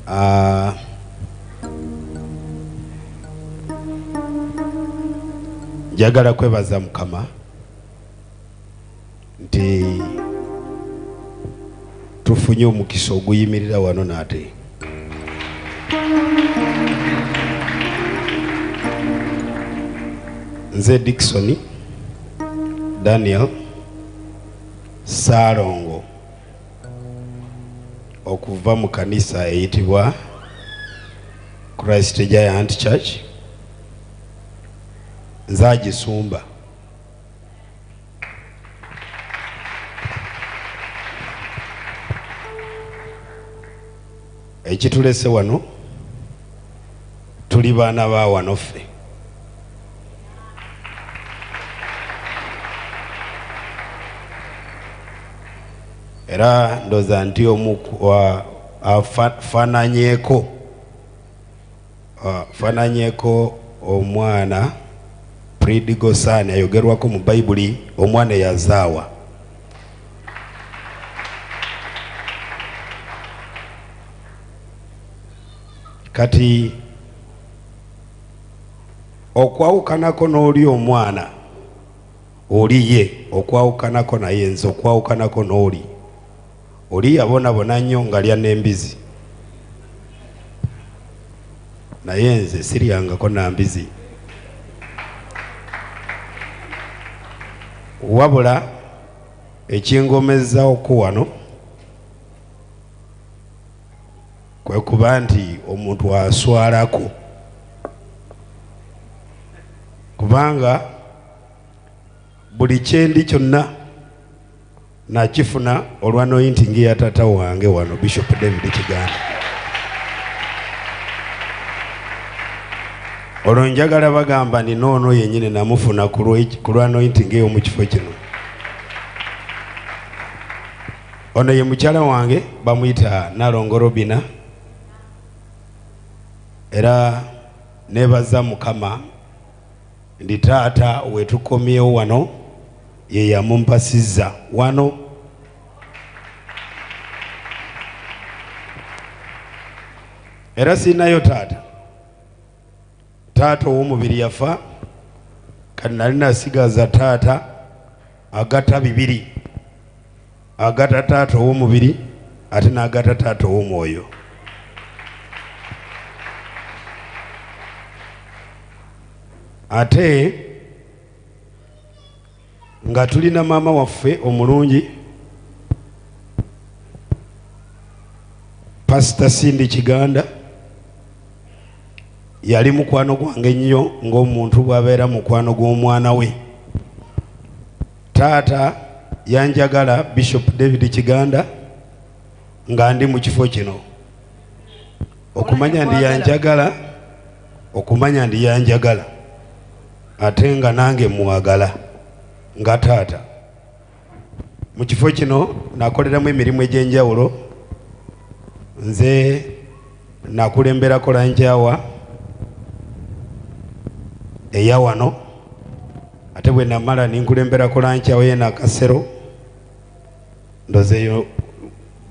Ah, njagala kwebaza Mukama nti tufunye omukisa oguyimirira wano nate. Nze Dickson Daniel Ssaalongo okuva mu kanisa eyitibwa Christ Giant Church, nze agisumba. Ekitulese wano tuli baana ba wano ffe. Era ndoza nti omu afananyeko fananyeko omwana prodigal son ayogerwako mu Bayibuli, omwana eyazaawa. Kati okwawukanako n'oli omwana oli ye okwawukanako naye nze okwawukanako n'oli oli yabonabona nnyo nga lya n'embizi, naye nze siryangako na mbizi, wabula ekingomezzaoko wano kwe kuba nti omuntu aswalako, kubanga buli kyendi kyonna nakifuna olwa anointing ya tata wange wano Bishop David Kiganda. Olwo njagala bagamba nti noono yennyini namufuna ku lwa anointing eyo mu kifo kino. Ono ye mukyala wange bamuyita Nalongo Robina, era nebaza Mukama ndi taata wetukomyewo wano ye yamumpasizza wano. Era sirinayo taata, taata ow'omubiri yafa, kati nali nasigaza taata agata bibiri, agata taata ow'omubiri ate n'agata taata ow'omwoyo. Ate nga tulina maama waffe omulungi Pastor Cindy Kiganda, yali mukwano gwange nnyo ng'omuntu bw'abeera mukwano gw'omwana we. Taata yanjagala Bishop David Kiganda nga ndi mu kifo kino, okumanya ndi yanjagala, okumanya ndi yanjagala ate nga nange mwagala nga taata. Mu kifo kino nakoleramu emirimu egy'enjawulo. Nze nakulemberako lankyawa eya wano, ate bwe namala ninkulemberako lankyawa ye Nakasero. Ndoza eyo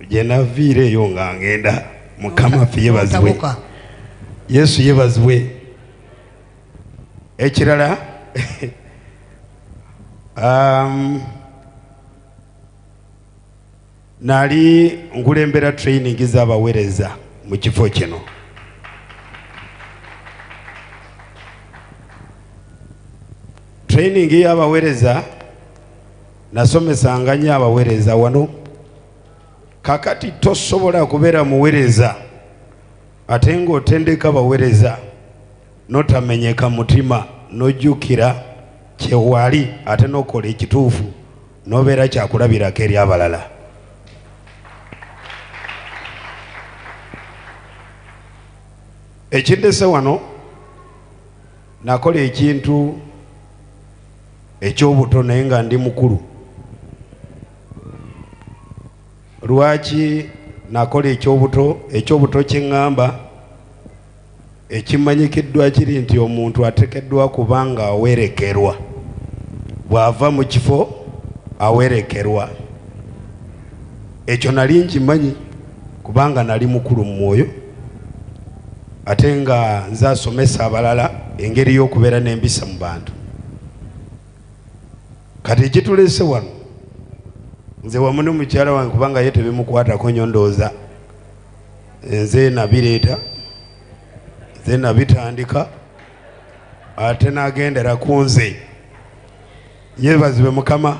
gye naviira eyo nga ngenda. Mukama waffe yebazibwe, Yesu yebazibwe. Ekirala nali nkulembera training z'abaweereza mu kifo kino. Training y'abaweereza nasomesanga nnyo abaweereza wano. Kakati tosobola kubeera muweereza ate ng'otendeka abaweereza notamenyeka mutima, nojjukira kyewali ate nokola ekituufu, nobeera kyakulabirako eri abalala. Ekindese wano, nakola ekintu ekyobuto naye nga ndi mukulu. Lwaki nakola ekyobuto? Ekyobuto kyeŋŋamba ekimanyikiddwa kiri nti omuntu ateekeddwa kuba nga awerekerwa, bw'ava mu kifo awerekerwa. Ekyo nali nkimanyi kubanga nali mukulu mu mwoyo. Ate nga nze asomesa abalala engeri y'okubeera n'empisa mu bantu. Kati ekituleese wano nze wamu ne mukyala wange, kubanga ye tebimukwatako nnyo, ndowooza nze nabireeta, nze nabitandika, ate n'agendera ku nze. Yeebazibwe Mukama.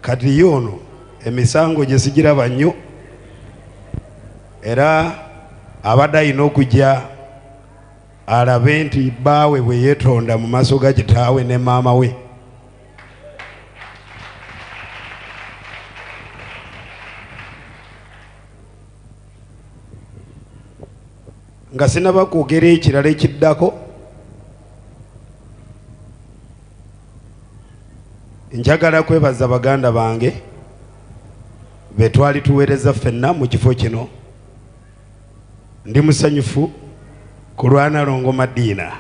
Kati ye ono emisango gye sigiraba nnyo, era abadde alina okujja alabe nti bbaawe bwe yeetonda mu maaso ga kitaawe ne maama we. Nga sinaba kwogera ekirala ekiddako, njagala kwebaza baganda bange be twali tuweereza ffenna mu kifo kino. Ndi musanyufu ku lwa Nalongo Madiina.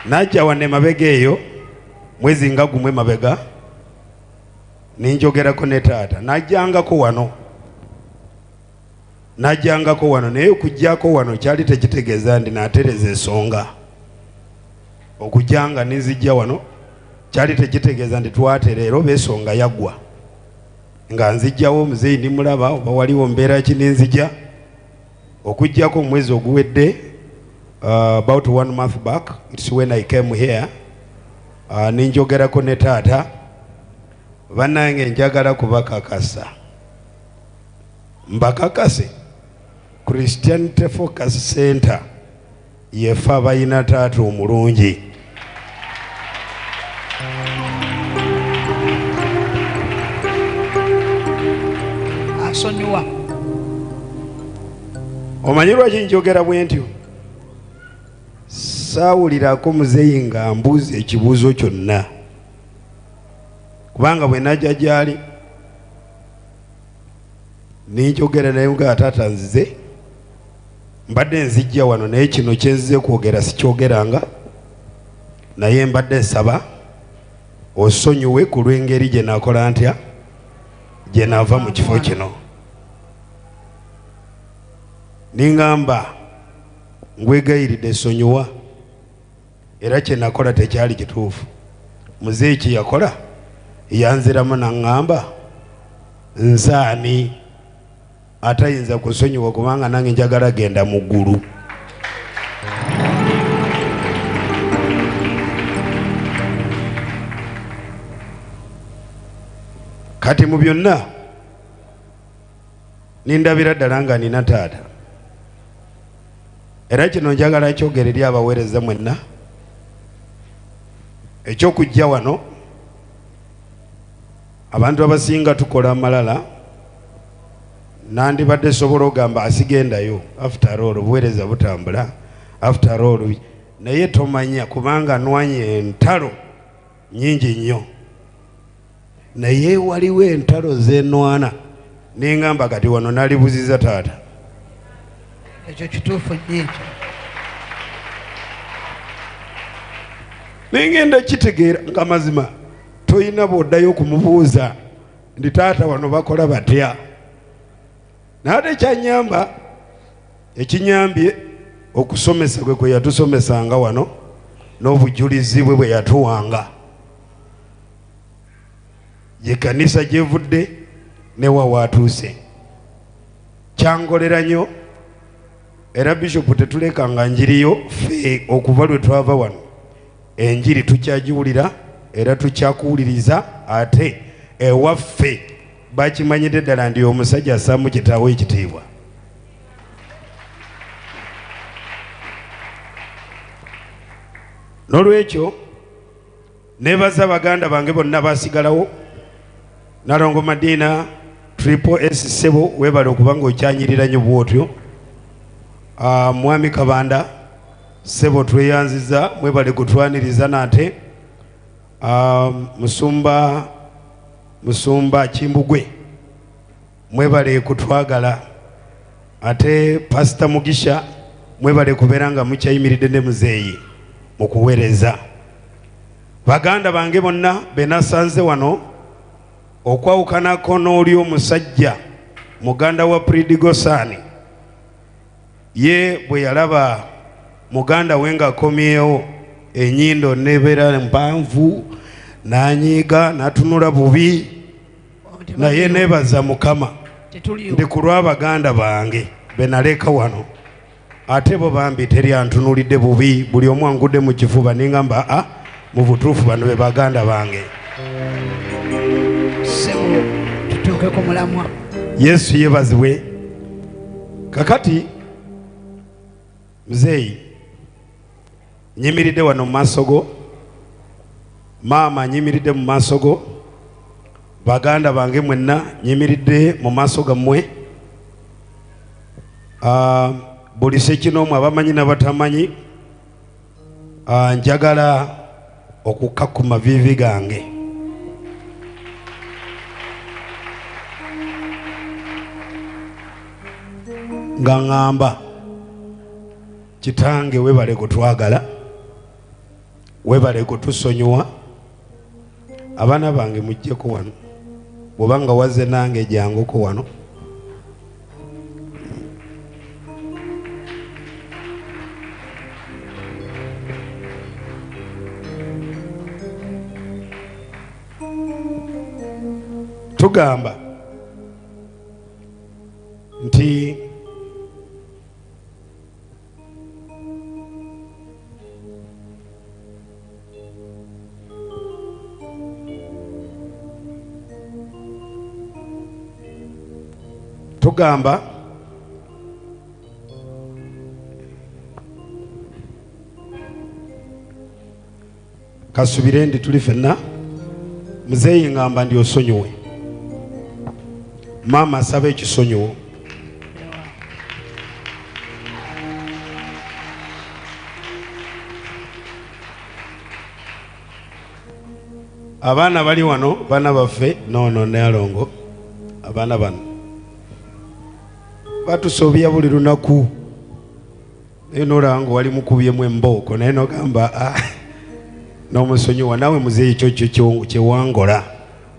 Najja wano emabega eyo mwezi nga gumu emabega ninjogerako ne taata, najjangako wano, najjangako wano, naye okujjako wano kyali tekitegeeza nti natereza ensonga. Okujjanga nizijja wano kyali tekitegeeza nti twatereera oba ensonga yaggwa. Nga nzijjawo omuzeeyi nimulaba oba waliwo mbeera ki nenzija. Okujjako omwezi oguwedde, about 1 month back, it's when I came here, ninjogerako ne taata. Bannange njagala kubakakasa, mbakakase, Christianity Focus Center yefe abalina taata omulungi. Asonyiwa. Omanyi lwaki njogera bwe ntyo? Saawulirako muzeeyi nga mbuuza ekibuuzo kyonna, kubanga bwe najja gy'ali ninjogera naye nga taata nzize mbadde nzijja wano, naye kino kye nzize kwogera sikyogeranga, naye mbadde nsaba osonyiwe ku lw'engeri gye nakola ntya gye nava mu kifo kino. Ningamba ngwegayiridde sonyiwa, era kye nakola tekyali kituufu. Muzeeyi kye yakola yanziramu n'aŋŋamba nze ani atayinza kusonyiwa, kubanga nange njagala genda mu ggulu. Kati mu byonna nindabira ddala nga nina taata, era kino njagala kyogere eri abaweereza mwenna. Ekyokujja wano, abantu abasinga tukola amalala, nandibadde sobola ogamba asigendayo, after all obuweereza butambula, after all, naye tomanya, kubanga nwanye entalo nyingi nnyo, naye waliwo entalo zenwana nengamba kati wano nalibuziza taata. Ekyo kituufu nnyo ekyo. Nengenda kitegeera nga mazima toyina bw'oddayo okumubuuza nti taata wano bakola batya. Naye ate ekyanyamba, ekinyambye okusomesa kwe kwe yatusomesanga wano n'obujulizi bwe bwe yatuwanga, ye kanisa gyevudde ne wa waatuuse, kyangolera nnyo. Era bishopu tetulekanga njiriyo ffe okuva lwe twava wano, enjiri tukyagiwulira era tukyakuwuliriza, ate ewaffe bakimanyidde ddala nti omusajja assaamu kitaawe ekitiibwa. N'olwekyo nebaza baganda bange bonna basigalawo. Nalongo Madina, Triple S Ssebo, weebale okuba ng'okyanyirira nnyo bw'otyo. Mwami Kabanda Ssebo, tweyanziza, mwebale kutwaniriza nate. Musumba Kimbugwe, mwebale kutwagala. Ate Pastor Mugisha, mwebale kubeera nga mukyayimiridde ne muzeeyi mu kuweereza. Baganda bange bonna be nasanze wano, okwawukanako n'oli omusajja Muganda wa Prodigal Son ye bwe yalaba muganda we ng'akomyewo, enyindo nebeera mpanvu, n'anyiiga, n'atunula bubi. Naye nebaza Mukama nti ku lw'abaganda bange be naleka wano, ate bo bambi teri antunulidde bubi, buli omu angudde mu kifuba, nengamba a mu butuufu bano be baganda bange. Ssebo, tutuuke ku mulamwa. Yesu yebazibwe. Kakati muzeeyi, nyimiridde wano mu maaso go, maama nyimiridde mu maaso go, baganda bange mwenna nyimiridde mu maaso gammwe. Buli ssekinoomu, abamanyi n'abatamanyi, njagala okukka ku maviivi gange nga ŋŋamba, Kitange, webale kutwagala, webale kutusonyiwa. Abaana bange mujjeko wano, bw'oba nga wazze nange janguko wano. Tugamba nti tugamba kasubire ndi tuli fenna. Muzeeyi, ngamba ndi osonyiwe, maama asaba ekisonyiwo. Abaana bali wano, baana baffe noono nalongo, abaana bano batusobya buli lunaku, naye nolaba nga wali mukubyemu embooko, naye nogamba, ah, n'omusonyiwa. Naawe muzeeyi, kyo kyewangola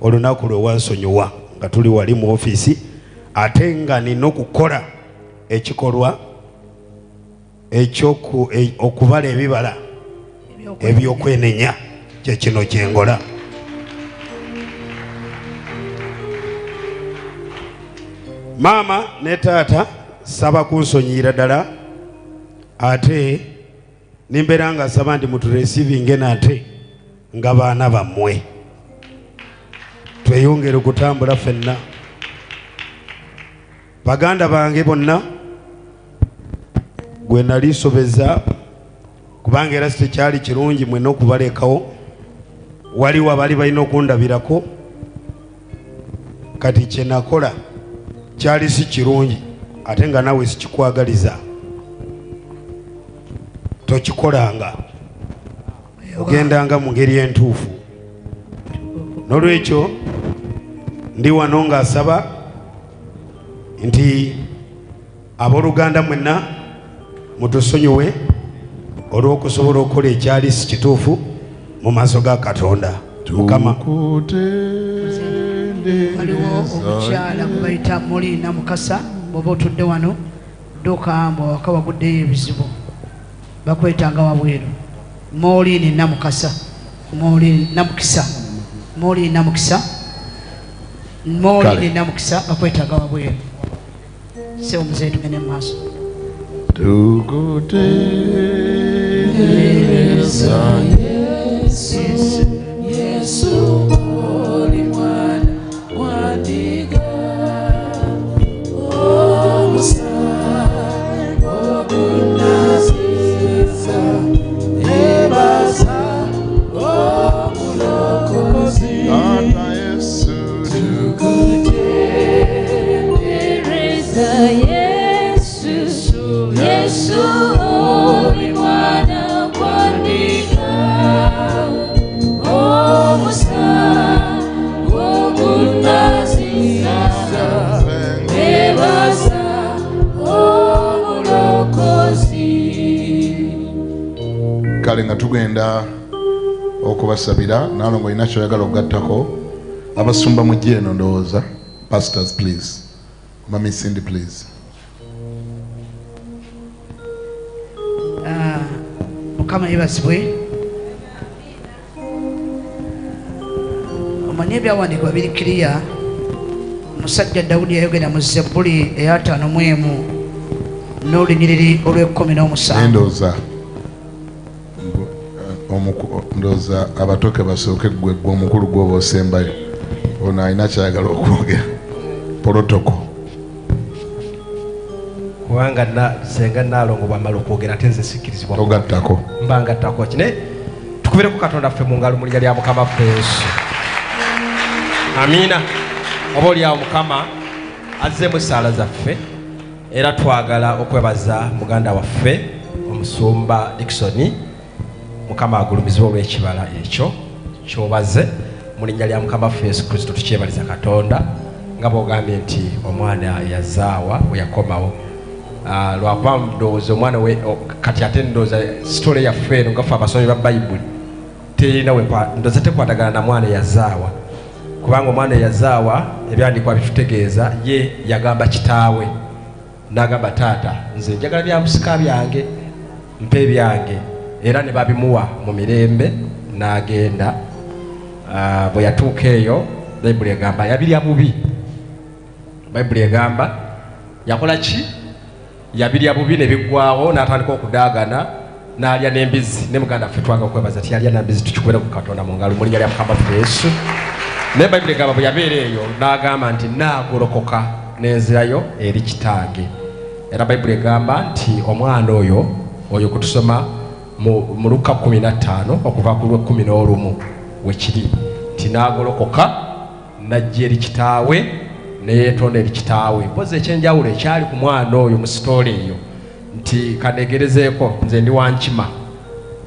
olunaku lwe wansonyiwa nga tuli wali mu ofiisi, ate nga nina okukola ekikolwa ekyokubala ebibala ebyokwenenya, kyekino kyengola. Maama ne taata, saba kunsonyiira ddala, ate nimbeera nga saba nti muturesivinge nate nga baana bammwe, tweyongere okutambula ffenna. Baganda bange bonna gwe nali sobeza, kubanga era sitekyali kirungi mwenna okubalekawo, waliwo abali balina okundabirako. Kati kyenakola kyali si kirungi, ate nga nawe sikikwagaliza, tokikolanga, ogendanga mu ngeri entuufu. N'olwekyo ndi wano ng'asaba nti abooluganda mwenna mutusonyiwe olw'okusobola okukola ekyali si kituufu mu maaso ga Katonda Mukama. Waliwo omukyala gwe bayita Molina Mukasa, bw'oba otudde wano dduka, mbw awaka waguddeyo ebizibu, bakwetanga wabweru. Molini Namukasa, Molini Namukisa, Molini Namukisa, Molini Namukisa, bakwetaaga wabweru. Sebo muzeeyi, tugende mu maaso. Tukutendereza Yesu, Yesu oli mwana wa ndiga, omusango gunaziza, nebaza omulokozi. Taata Yesu. Tukutendereza Yesu, Yesu oli mwana wa ndiga, omusango gunaziza, nebaza omulokozi. Kale nga tugenda okubasabira, nalongo olina kyoyagala okugattako? Abasumba mujje eno, ndowooza pastors, please. Mami Cindy, please. Ah, Mukama yebazibwe. Omanyi ebyawandiikibwa biri kiriya. Omusajja Dawudi yayogera mu Zabbuli ey'ataano mu emu n'olunyiriri olw'ekkumi n'omusanvu. Ndowooza ndowooza abatoke basooke ggwe ggwe omukulu gw'oba osembayo. Ono alina kyayagala okwogera. Polotoko. Kubanga senga Nnaalongo bw'amala okwogera ate nze sikkirizibwa Togattako. Mba ngattako ki naye tukubireko Katonda ffe mu ngalo mu linnya lya Mukama ffe Yesu. Amiina. Oba oli awo Mukama azzeemu essaala zaffe era twagala okwebaza muganda waffe omusumba Dickson. Mukama agulumizibwe olw'ekibala ekyo kyobaze mu linnya lya Mukama waffe Yesu Kristo. Tukyebaliza Katonda nga bw'ogambye nti omwana yazaawa bwe yakomawo. Lwakuba ndowooza omwana we, kati ate ndowooza sitole yaffe eno nga ffe abasomi ba Bayibuli terina ndowooza tekwatagana na mwana yazaawa, kubanga omwana eyazaawa ebyandiikwa bitutegeeza ye yagamba kitaawe n'agamba taata nze njagala bya busika byange mpa ebyange, era ne babimuwa mu mirembe n'agenda. Bwe yatuuka eyo Bayibuli egamba yabirya bubi. Bayibuli egamba yakola ki? Yabirya bubi ne biggwawo n'atandika okudaagana n'alya n'embizzi. Ne muganda waffe twagala okwebaza nti yalya n'embizzi, tukikubire ku Katonda mu ngalo mu linnya lya Mukama waffe Yesu. Naye Bayibuli egamba bwe yabeera eyo n'agamba nti naagolokoka n'enzirayo eri kitange. Era Bayibuli egamba nti omwana oyo, oyo kutusoma mu Luka 15 okuva ku lw'ekkumi n'olumu wekiri nti n'agolokoka n'ajja eri kitaawe ne yeetonda eri kitaawe. Mpozi ekyenjawulo ekyali ku mwana oyo mu sitoole eyo nti kaneegerezeeko nze ndi wa nkima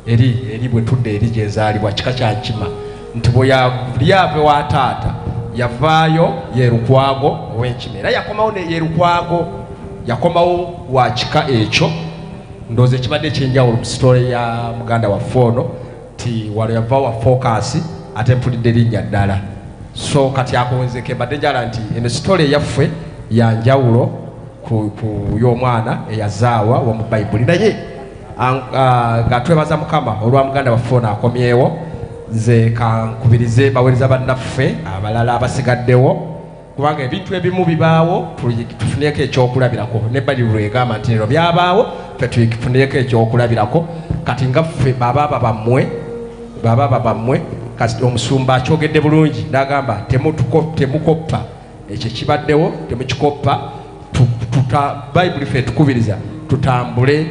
eri bwe tudda eri gye nzaalibwa kika kya nkima, nti bwe yali ava wa taata yavaayo ye Lukwago ow'enkima, era yakomawo ne ye Lukwago, yakomawo wa kika ekyo. Ndowooza ekibadde ekyenjawulo mu sitoole ya muganda waffe ono nti walo yava wa Focus ate mpulidde linnya ddala. So kati akonzeke mbadde njala nti eno sitoole eyaffe ya njawulo ku y'omwana eyazaawa wa mu Bayibuli. Naye nga twebaza Mukama olwa muganda waffe ono akomyewo, nze kankubirize baweereza bannaffe abalala abasigaddewo, kubanga ebintu ebimu bibaawo tufuneko ekyokulabirako. Ne Bayibuli egamba nti lero byabaawo ffe tufuneko ekyokulabirako. Kati nga ffe babaaba bammwe, babaaba bammwe, kati omusumba akyogedde bulungi n'agamba temukoppa ekyo ekibaddewo, temukikoppa. Bayibuli ffe etukubiriza tutambule,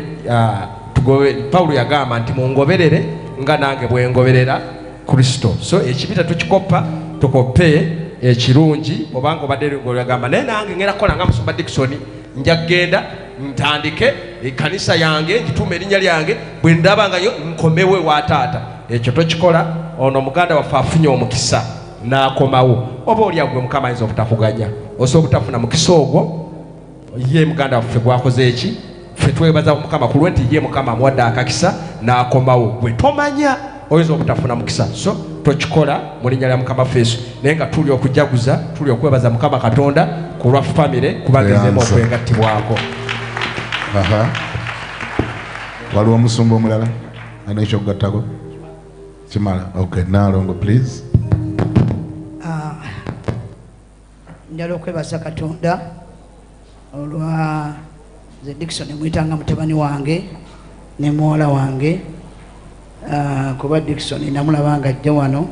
tugobe. Pawulo yagamba nti mungoberere nga nange bwe ngoberera Kristo. So ekibi tetukikoppa, tukoppe ekirungi. Obanga obadde ng'ogamba naye nange ngenda kukola nga musumba Dickson, nja kugenda ntandike ekkanisa yange ngituume erinnya lyange, bwe ndaba nga yo nkomewo ewa taata. Ekyo tokikola. Ono muganda waffe afunye omukisa n'akomawo, oba oli awo gwe Mukama ayinza obutakuganya, osobola obutafuna mukisa ogwo ye muganda waffe gwakoze eki. Ffe twebaza Mukama ku lwe nti ye Mukama amuwadde akakisa n'akomawo, gwe tomanya oyinza obutafuna mukisa. So tokikola mu linnya lya Mukama waffe Yesu. Naye nga tuli okujaguza, tuli okwebaza Mukama Katonda ku lwa famire kubagezeemu okwegattibwako. Aha. Waliwo omusumba omulala alina ekyokugattako? Kimala. Okay, Nnaalongo please. Njagala okwebaza Katonda olwa nze Dickson muyitanga mutabani wange ne muwala wange. Kuba Dickson namulaba nga ajja wano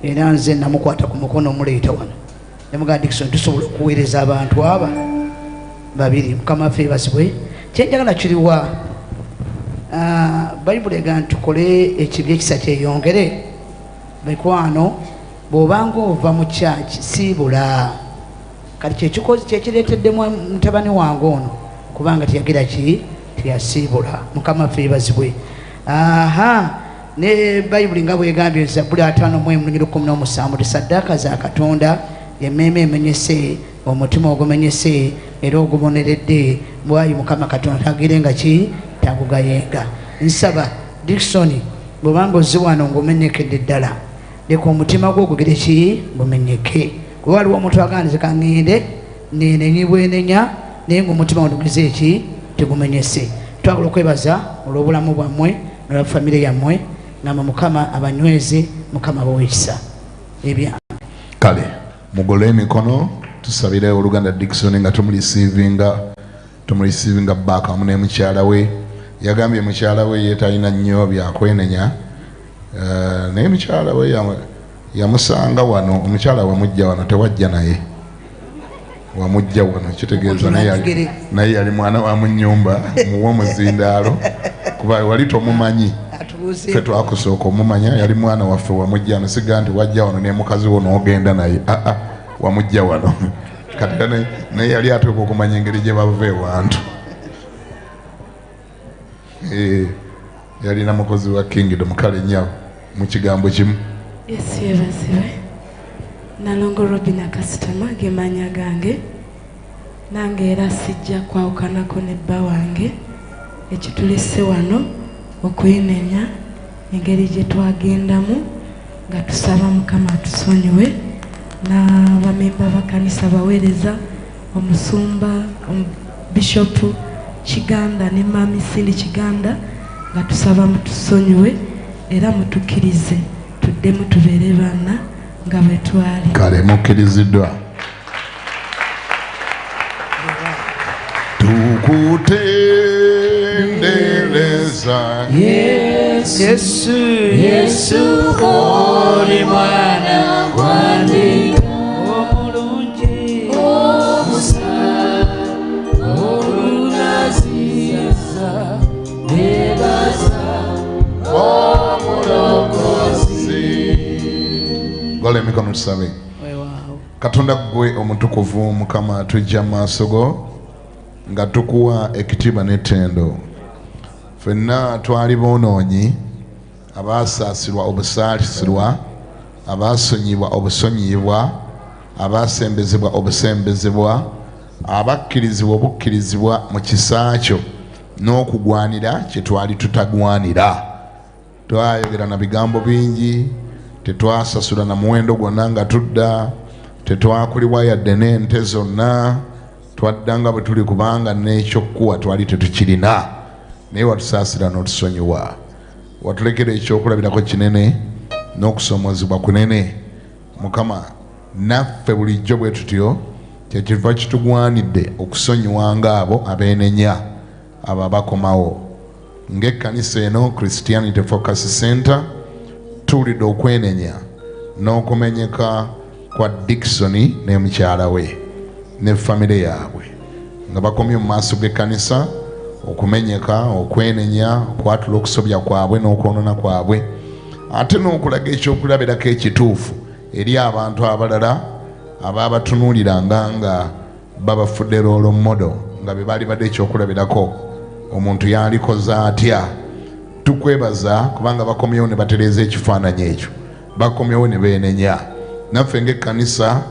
era nze namukwata ku mukono omuleeta wano, ne mugamba Dickson tusobola okuweereza abantu aba babiri. Mukama waffe yeebazibwe. Kyenjagala kiriwa, Bayibuli egamba nti tukole ekibi ekisa kyeyongere. Mikwano, bw'obanga ova mu church siibula. Kati kyekikozi kyekireetedde mutabani wange ono kubanga teyagira ki, teyasiibula. Mukama waffe yeebazibwe. Aha, ne Bayibuli nga bwegambye Zabbuli ataano mu emu lunyiriri kkumi n'omusanvu nti saddaaka za Katonda emmeeme emenyese, omutima ogumenyese era oguboneredde, bw'ayi Mukama Katonda tagire nga ki, tagugayenga. Nsaba Dickson, bw'obanga ozze wano ng'omenyekedde ddala, leka omutima gwo gugire ki, gumenyeke. Kuba waliwo omuntu agamba nti ka ŋŋende Nenenye bwenenya naye ngaomutima wandugize eki tegumenyese. Twagala okwebaza olw'obulamu bwammwe nolwa famire yammwe, ngamba Mukama abanyweze, Mukama abawe ekisa ebya. Kale mugole emikono tusabire oluganda Dickson nga tumurisiivinga back awamu ne mukyala we. Yagambye mukyala we ye talina nnyo byakwenenya, naye mukyala we yamusanga wano. Omukyala wamujja wano, tewajja naye, wamujja wano, kitegeeza naye yali mwana wa mu nnyumba, muwe omuzindaalo kuba wali tomumanyi. Ffe twakusooka omumanya, yali mwana waffe, wamujja wano. Siga nti wajja wano ne mukazi wo n'ogenda naye, aa, wamujja wano. Kati naye yali atuuka okumanya engeri gye bava ewantu. Yalina mukozi wa Kingdom. Kale nnyawo mu kigambo kimu. Yesu yeebazibwe. Nalongo Robina Kasitama gemanya gange. Nange era sijja kwawukanako ne bba wange. Ekitulese wano okwenenya engeri gye twagendamu nga tusaba Mukama atusonyiwe, n'abamemba b'akkanisa, baweereza, omusumba, Bishopu Kiganda ne Mami Cindy Kiganda, nga tusaba mutusonyiwe era mutukkirize tuddemu tubeere baana nga bwe twali. Kale mukkiriziddwa. Tukutendereza Yesu, Yesu oli mwana gwange omulungi, omusa olunaziza nebaza omulokozi. Gola emikono tusabe. Weewaawo. Katonda ggwe omutukuvu Mukama, tujja mu maaso go nga tukuwa ekitiibwa n'ettendo. Ffenna twali boonoonyi abaasaasirwa obusaasirwa, abaasonyiyibwa obusonyiyibwa, abaasembezebwa obusembezebwa, abakkirizibwa obukkirizibwa mu kisa kyo n'okugwanira kye twali tutagwanira. Twayogera na bigambo bingi, tetwasasula na muwendo gwonna nga tudda, tetwakulibwa yadde n'ente zonna, twadda nga bwe tuli kubanga n'ekyokkuwa twali tetukirina, naye watusaasira n'otusonyiwa. Watulekera ekyokulabirako kinene n'okusoomozebwa kunene. Mukama, naffe bulijjo bwe tutyo kyekiva kitugwanidde okusonyiwanga abo abeenenya, abo abakomawo. Ng'ekkanisa eno Christianity Focus Center tuwulidde okwenenya n'okumenyeka kwa Dickson ne mukyala we ne famire yaabwe nga bakomye mu maaso g'ekkanisa okumenyeka, okwenenya, okwatula okusobya kwabwe n'okwonoona kwabwe, ate n'okulaga ekyokulabirako ekituufu eri abantu abalala ababatunuuliranga nga babafudde role model, nga be baali badde ekyokulabirako omuntu yalikoze atya. Tukwebaza kubanga bakomyewo ne batereeza ekifaananyi ekyo, bakomyewo ne beenenya. Naffe ng'ekkanisa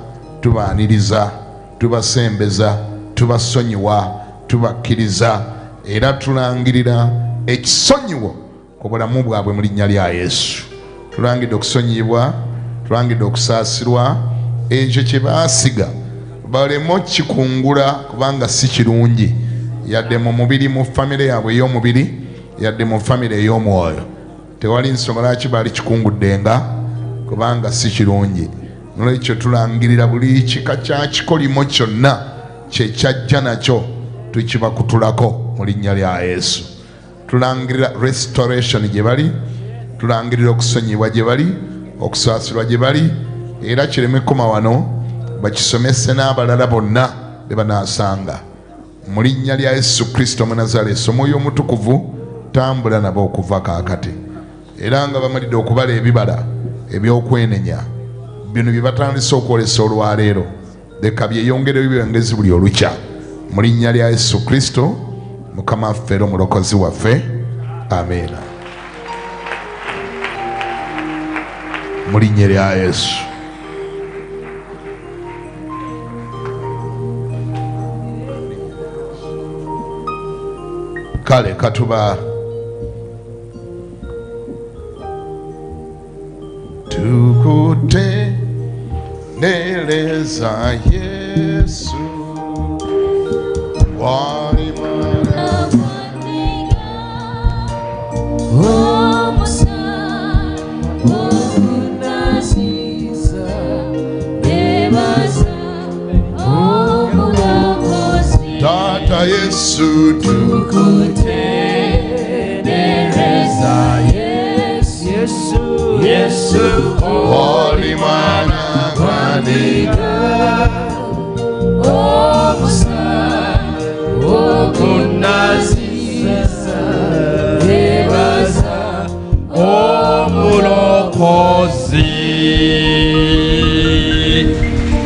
tubaaniriza, tubasembeza, tubasonyiwa, tubakkiriza, era tulangirira ekisonyiwo ku bulamu bwabwe mu linnya lya Yesu. Tulangidde okusonyiyibwa, tulangidde okusaasirwa. Ekyo kye baasiga baleme okukikungula kubanga si kirungi, yadde mu mubiri, mu famire yaabwe ey'omubiri, yadde mu famire ey'omwoyo. Tewali nsonga lwaki baali kikunguddenga kubanga si kirungi. Nolwekyo tulangirira buli kika kya kikolimo kyonna kye kyajja nakyo tukibakutulako mu linnya lya Yesu. Tulangirira restoration gye bali, tulangirira okusonyiyibwa gye bali, okusaasirwa gye bali, era kireme kukoma wano, bakisomese n'abalala bonna be banaasanga. Mu linnya lya Yesu Kristo Omunazaleesi, Omwoyo Omutukuvu tambula nabo okuva kaakati, era nga bamalidde okubala ebibala eby'okwenenya bino bye batandise okwolesa olwaleero, leka byeyongereyo byongezi buli olukya mu linnya lya Yesu Kristo Mukama waffe era Omulokozi waffe, amiina. Mu linnya lya Yesu. Kale katuba tukutendereza Yesu. Wali mwana Taata Yesu.